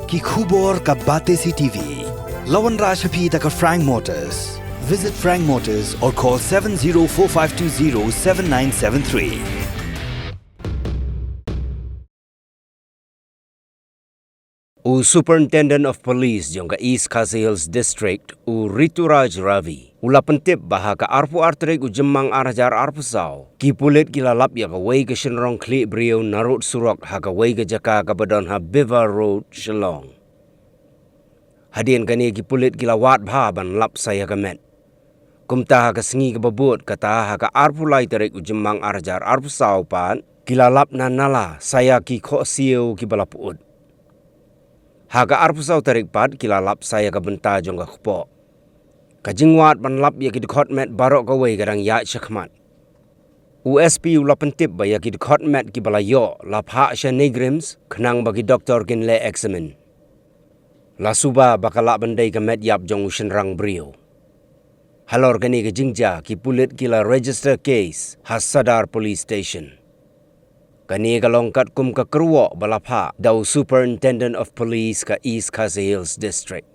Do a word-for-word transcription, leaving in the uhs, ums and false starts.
Ki khubor ka Batesi T V. La wanrah sha phi da ka Frank Motors. Visit Frank Motors or call seven zero four five two zero seven nine seven three. U Superintendent of Police jong ka East Khasi Hills District, u Rituraj Ravi, u la pyntip ba ha ka arphew ar tarik u Jymmang ar hajar arphew saw, ki pulit ki la lap ïa kawei ka shynrong khlieh briew narud surok ha kawei ka jaka kaba don ha Bever Road, Shillong. Hadien kane ki pulit ki la wad bha ban lap sa ïa ka met. Kumta ha ka sngi kaba bud, kata ha ka arphew lai tarik u Jymmang ar hajar arphew saw pat, ki la lap na nala sa ïa ki khohsiew kiba la pyut. Ha ka arphew saw tarik pat ki la lap sa ïa ka bynta jong ka kpoh. Ka jingwad ban lap ïa ki dkhot met baroh kawei ka dang ïaid shakhmat. U S P u la pyntip ba ïa ki dkhot met kiba la ïoh la phah sha NEIGRIHMS khnang ba ki doktor kin leh eksamin. La suba ba ka lah ban dei ka met ïap jong u shynrang briew. Halor kane ka jingjia, ki pulit ki la register case ha Sadar Police Station. Kane ka long katkum ka kyrwoh ba la phah da u Superintendent of Police ka East Khasi Hills District.